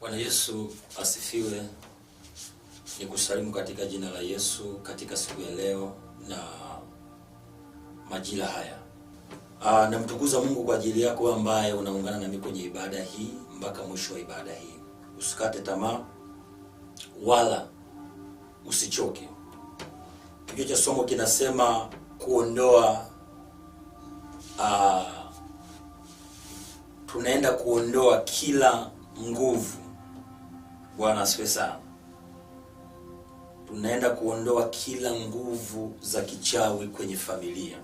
Bwana Yesu asifiwe. Nikusalimu katika jina la Yesu katika siku ya leo na majira haya. Namtukuza Mungu kwa ajili yako ambaye unaungana nami kwenye ibada hii mpaka mwisho wa ibada hii. Usikate tamaa wala usichoke. Kichwa cha somo kinasema kuondoa, tunaenda kuondoa kila nguvu. Bwana asifiwe sana. Tunaenda kuondoa kila nguvu za kichawi kwenye familia.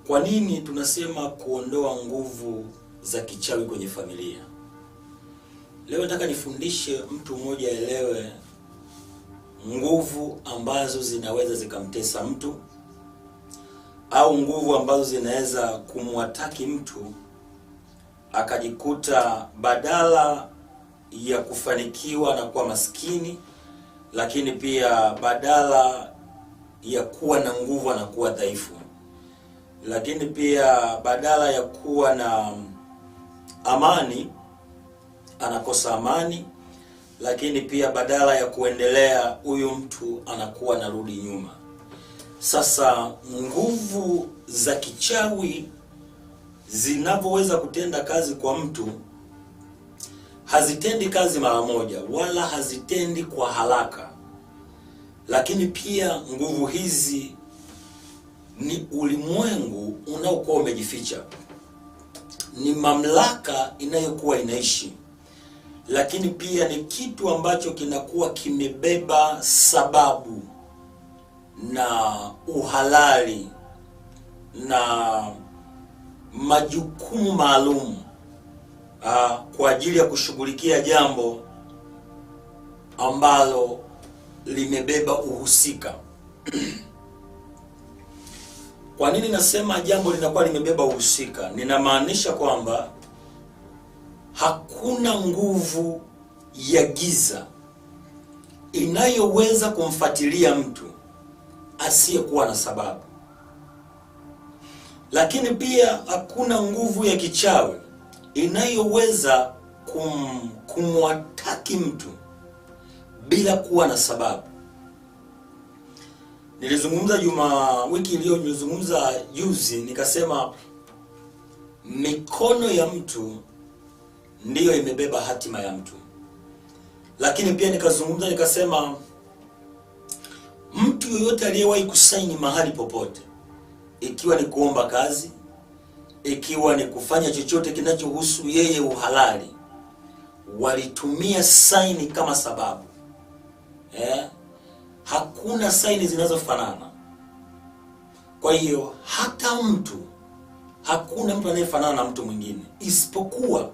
Kwa nini tunasema kuondoa nguvu za kichawi kwenye familia? Leo nataka nifundishe mtu mmoja aelewe nguvu ambazo zinaweza zikamtesa mtu au nguvu ambazo zinaweza kumwataki mtu akajikuta badala ya kufanikiwa na kuwa maskini, lakini pia badala ya kuwa na nguvu anakuwa dhaifu, lakini pia badala ya kuwa na amani anakosa amani, lakini pia badala ya kuendelea huyu mtu anakuwa anarudi nyuma. Sasa nguvu za kichawi zinavyoweza kutenda kazi kwa mtu, hazitendi kazi mara moja wala hazitendi kwa haraka, lakini pia nguvu hizi ni ulimwengu unaokuwa umejificha, ni mamlaka inayokuwa inaishi, lakini pia ni kitu ambacho kinakuwa kimebeba sababu na uhalali na majukumu maalum kwa ajili ya kushughulikia jambo ambalo limebeba uhusika. Kwa nini nasema jambo linakuwa limebeba uhusika? Ninamaanisha kwamba hakuna nguvu ya giza inayoweza kumfuatilia mtu asiyekuwa na sababu, lakini pia hakuna nguvu ya kichawi inayoweza kumwataki mtu bila kuwa na sababu. Nilizungumza wiki iliyo, nilizungumza juzi nikasema mikono ya mtu ndiyo imebeba hatima ya mtu, lakini pia nikazungumza nikasema mtu yoyote aliyewahi kusaini mahali popote, ikiwa ni kuomba kazi, ikiwa ni kufanya chochote kinachohusu yeye uhalali, walitumia saini kama sababu. Hakuna saini zinazofanana. Kwa hiyo hata mtu, hakuna mtu anayefanana na mtu mwingine, isipokuwa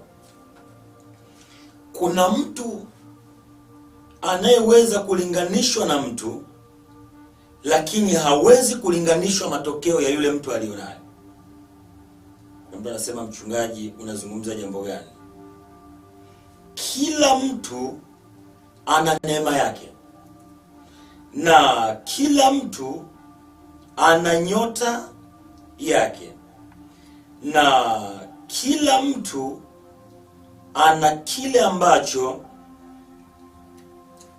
kuna mtu anayeweza kulinganishwa na mtu, lakini hawezi kulinganishwa matokeo ya yule mtu alionayo. Mtu anasema, mchungaji, unazungumza jambo gani? Kila mtu ana neema yake na kila mtu ana nyota yake na kila mtu ana kile ambacho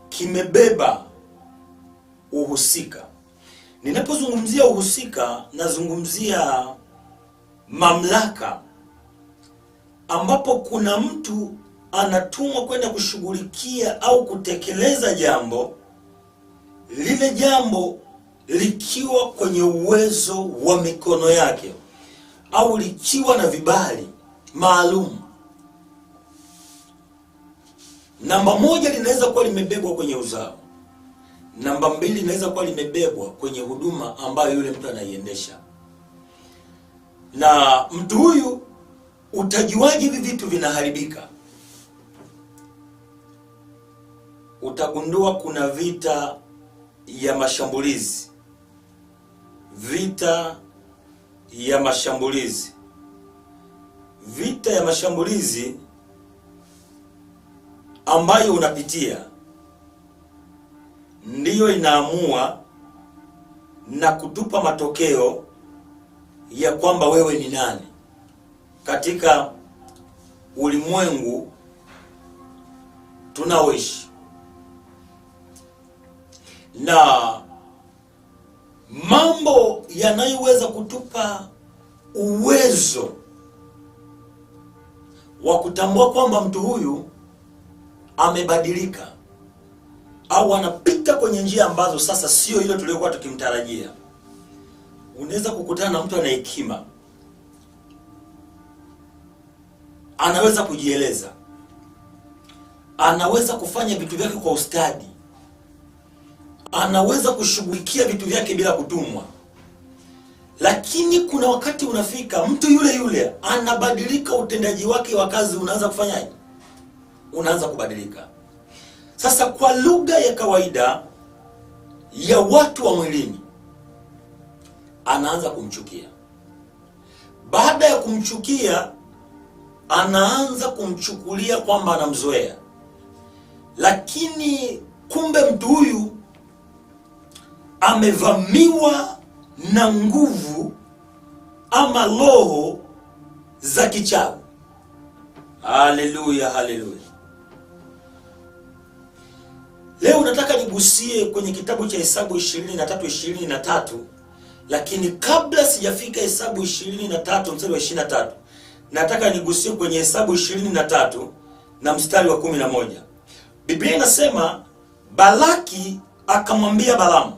kimebeba uhusika. Ninapozungumzia uhusika, nazungumzia mamlaka, ambapo kuna mtu anatumwa kwenda kushughulikia au kutekeleza jambo, lile jambo likiwa kwenye uwezo wa mikono yake au likiwa na vibali maalum. Namba moja, linaweza kuwa limebebwa kwenye uzao. Namba mbili, linaweza kuwa limebebwa kwenye huduma ambayo yule mtu anaiendesha. Na mtu huyu utajuaje hivi vitu vinaharibika? Utagundua kuna vita ya mashambulizi, vita ya mashambulizi, vita ya mashambulizi ambayo unapitia ndiyo inaamua na kutupa matokeo ya kwamba wewe ni nani katika ulimwengu tunaoishi, na mambo yanayoweza kutupa uwezo wa kutambua kwamba mtu huyu amebadilika au anapita kwenye njia ambazo sasa sio ile tuliyokuwa tukimtarajia. Unaweza kukutana na mtu ana hekima, anaweza kujieleza, anaweza kufanya vitu vyake kwa ustadi, anaweza kushughulikia vitu vyake bila kutumwa. Lakini kuna wakati unafika mtu yule yule anabadilika, utendaji wake wa kazi unaanza kufanyaje? Unaanza kubadilika. Sasa kwa lugha ya kawaida ya watu wa mwilini, anaanza kumchukia. Baada ya kumchukia, anaanza kumchukulia kwamba anamzoea, lakini kumbe mtu huyu amevamiwa na nguvu ama roho za kichawi. Haleluya, haleluya. Leo nataka nigusie kwenye kitabu cha Hesabu 23:23, lakini kabla sijafika Hesabu 23 mstari wa 23, nataka nigusie kwenye Hesabu 23 na mstari wa 11. Biblia inasema Balaki akamwambia Balaamu,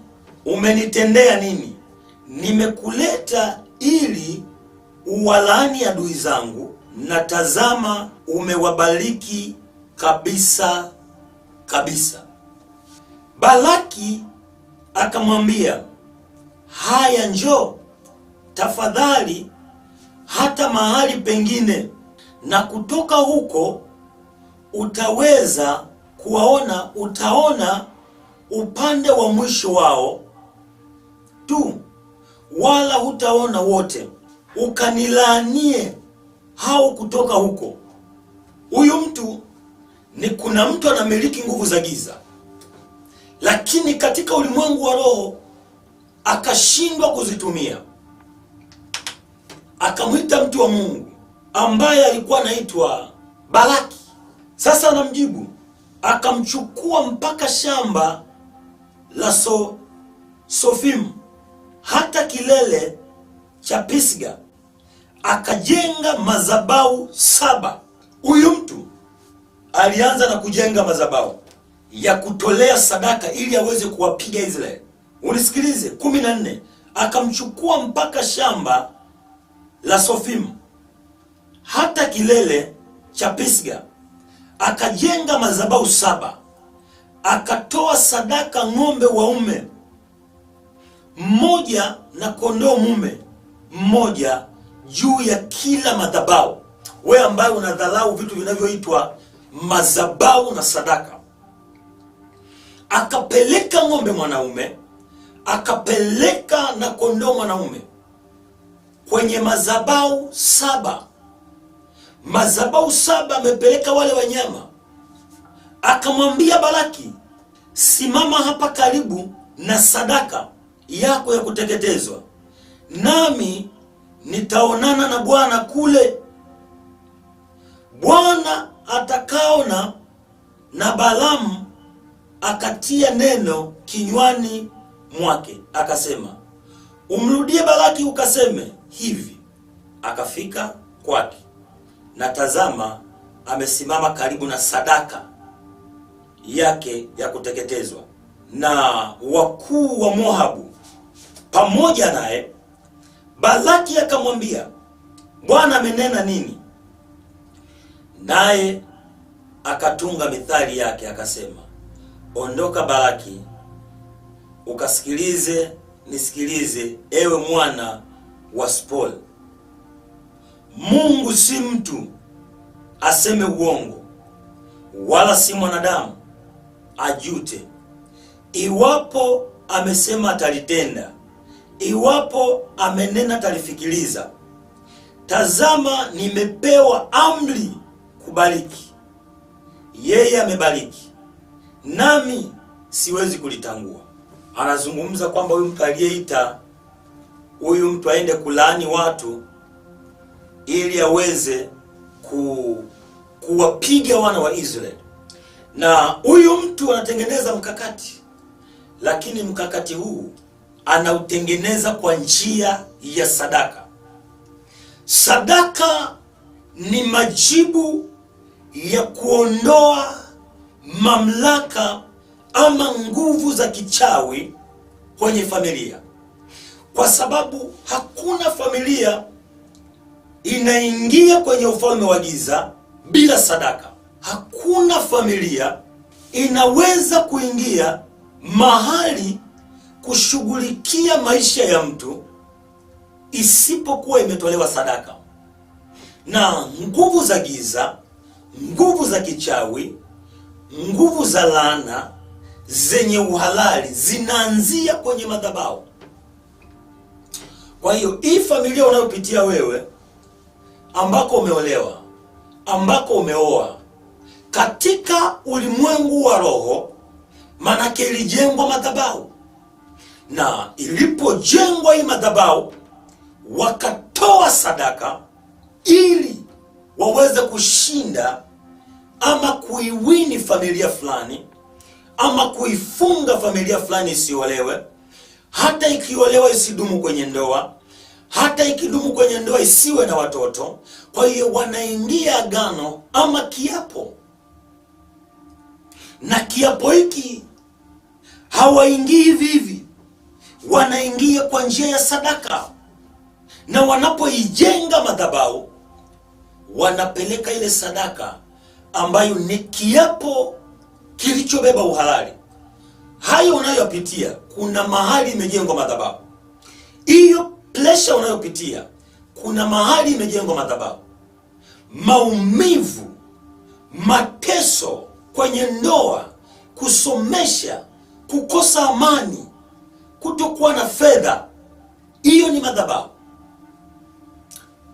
umenitendea nini? Nimekuleta ili uwalaani adui zangu, na tazama umewabariki kabisa kabisa. Balaki akamwambia, haya, njoo tafadhali hata mahali pengine, na kutoka huko utaweza kuwaona, utaona upande wa mwisho wao tu, wala hutaona wote, ukanilaanie hao kutoka huko. Huyu mtu ni kuna mtu anamiliki nguvu za giza, lakini katika ulimwengu wa roho akashindwa kuzitumia. Akamwita mtu wa Mungu ambaye alikuwa anaitwa Balaki. Sasa anamjibu, akamchukua mpaka shamba la Sofimu hata kilele cha Pisga, akajenga madhabahu 7. Huyu mtu alianza na kujenga madhabahu ya kutolea sadaka ili aweze kuwapiga Israeli. Unisikilize, 14, akamchukua mpaka shamba la Sofimu hata kilele cha Pisga, akajenga madhabahu 7, akatoa sadaka ng'ombe waume mmoja na kondoo mume mmoja juu ya kila madhabahu. Wewe ambaye unadharau vitu vinavyoitwa madhabahu na sadaka, akapeleka ng'ombe mwanaume, akapeleka na kondoo mwanaume kwenye madhabahu 7. Madhabahu 7 amepeleka wale wanyama. Akamwambia Balaki, simama hapa karibu na sadaka yako ya kuteketezwa, nami nitaonana na Bwana kule. Bwana atakaona. Na Balaamu akatia neno kinywani mwake, akasema, umrudie Balaki ukaseme hivi. Akafika kwake, na tazama, amesimama karibu na sadaka yake ya kuteketezwa, na wakuu wa Moabu pamoja naye. Balaki akamwambia, Bwana amenena nini? Naye akatunga mithali yake akasema, ondoka Balaki, ukasikilize nisikilize, ewe mwana wa Spol. Mungu si mtu aseme uongo, wala si mwanadamu ajute. Iwapo amesema atalitenda, iwapo amenena atalifikiliza. Tazama, nimepewa amri kubariki, yeye amebariki, nami siwezi kulitangua. Anazungumza kwamba huyu mtu aliyeita huyu mtu aende kulaani watu ili aweze kuwapiga wana wa Israeli. Na huyu mtu anatengeneza mkakati, lakini mkakati huu anautengeneza kwa njia ya sadaka. Sadaka ni majibu ya kuondoa mamlaka ama nguvu za kichawi kwenye familia, kwa sababu hakuna familia inaingia kwenye ufalme wa giza bila sadaka. Hakuna familia inaweza kuingia mahali kushughulikia maisha ya mtu isipokuwa imetolewa sadaka. Na nguvu za giza, nguvu za kichawi, nguvu za laana zenye uhalali zinaanzia kwenye madhabahu. Kwa hiyo hii familia unayopitia wewe, ambako umeolewa, ambako umeoa, katika ulimwengu wa roho, manake ilijengwa madhabahu, na ilipojengwa hii madhabahu wakatoa sadaka ili waweze kushinda ama kuiwini familia fulani ama kuifunga familia fulani isiolewe, hata ikiolewa isidumu kwenye ndoa, hata ikidumu kwenye ndoa isiwe na watoto. Kwa hiyo wanaingia agano ama kiapo, na kiapo hiki hawaingii hivi hivi, wanaingia kwa njia ya sadaka. Na wanapoijenga madhabahu wanapeleka ile sadaka ambayo ni kiapo kilichobeba uhalali. Hayo unayopitia, kuna mahali imejengwa madhabahu. Hiyo pressure unayopitia, kuna mahali imejengwa madhabahu. Maumivu, mateso kwenye ndoa, kusomesha, kukosa amani, kutokuwa na fedha, hiyo ni madhabahu.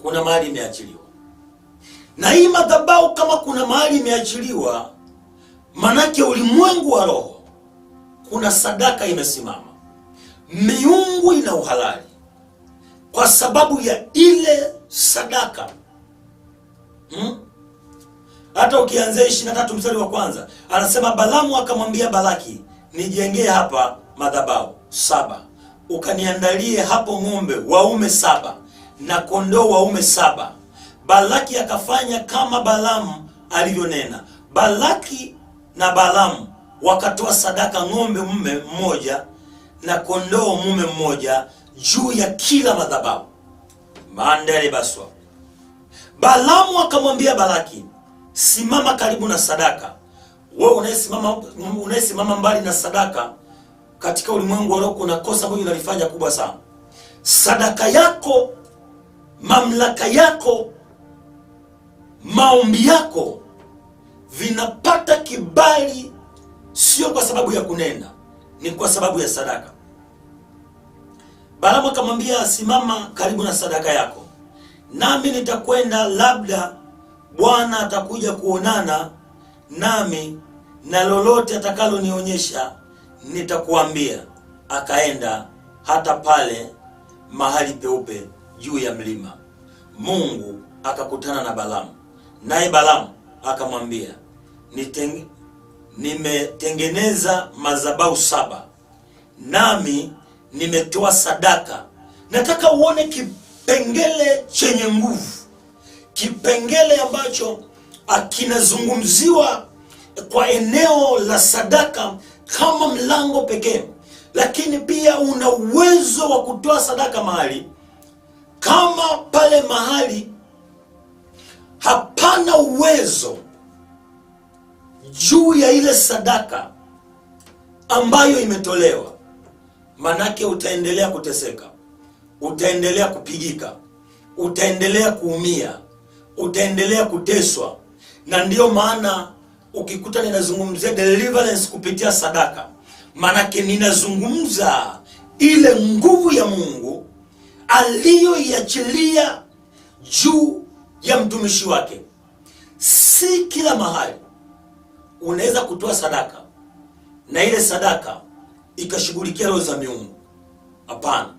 Kuna mahali imeachiliwa. Na hii madhabahu kama kuna mahali imeachiliwa, manake ulimwengu wa roho kuna sadaka imesimama. Miungu ina uhalali kwa sababu ya ile sadaka. Hata ukianzia 23 mstari wa kwanza anasema, Balaamu akamwambia Balaki, nijengee hapa madhabahu 7, ukaniandalie hapo ng'ombe waume 7 na kondoo waume 7. Balaki akafanya kama Balaamu alivyonena. Balaki na Balaamu wakatoa sadaka ng'ombe mume mmoja na kondoo mume mmoja juu ya kila madhabahu. Mandele baswa. Balaamu akamwambia Balaki, simama karibu na sadaka. Wewe unayesimama mbali na sadaka katika ulimwengu wa roho, kuna kosa moja unalifanya kubwa sana. Sadaka yako, mamlaka yako, maombi yako vinapata kibali sio kwa sababu ya kunena, ni kwa sababu ya sadaka. Balaamu akamwambia, simama karibu na sadaka yako, nami nitakwenda, labda Bwana atakuja kuonana nami, na lolote atakalonionyesha nitakuambia. Akaenda hata pale mahali peupe juu ya mlima. Mungu akakutana na Balaamu, naye Balaamu akamwambia, nimetengeneza madhabahu 7, nami nimetoa sadaka. Nataka uone kipengele chenye nguvu, kipengele ambacho kinazungumziwa kwa eneo la sadaka kama mlango pekee, lakini pia una uwezo wa kutoa sadaka mahali kama pale mahali hapana uwezo juu ya ile sadaka ambayo imetolewa, manake utaendelea kuteseka, utaendelea kupigika, utaendelea kuumia, utaendelea kuteswa. Na ndiyo maana ukikuta ninazungumzia deliverance kupitia sadaka, manake ninazungumza ile nguvu ya Mungu aliyoiachilia juu ya mtumishi wake. Si kila mahali unaweza kutoa sadaka na ile sadaka ikashughulikia roho za miungu. Hapana.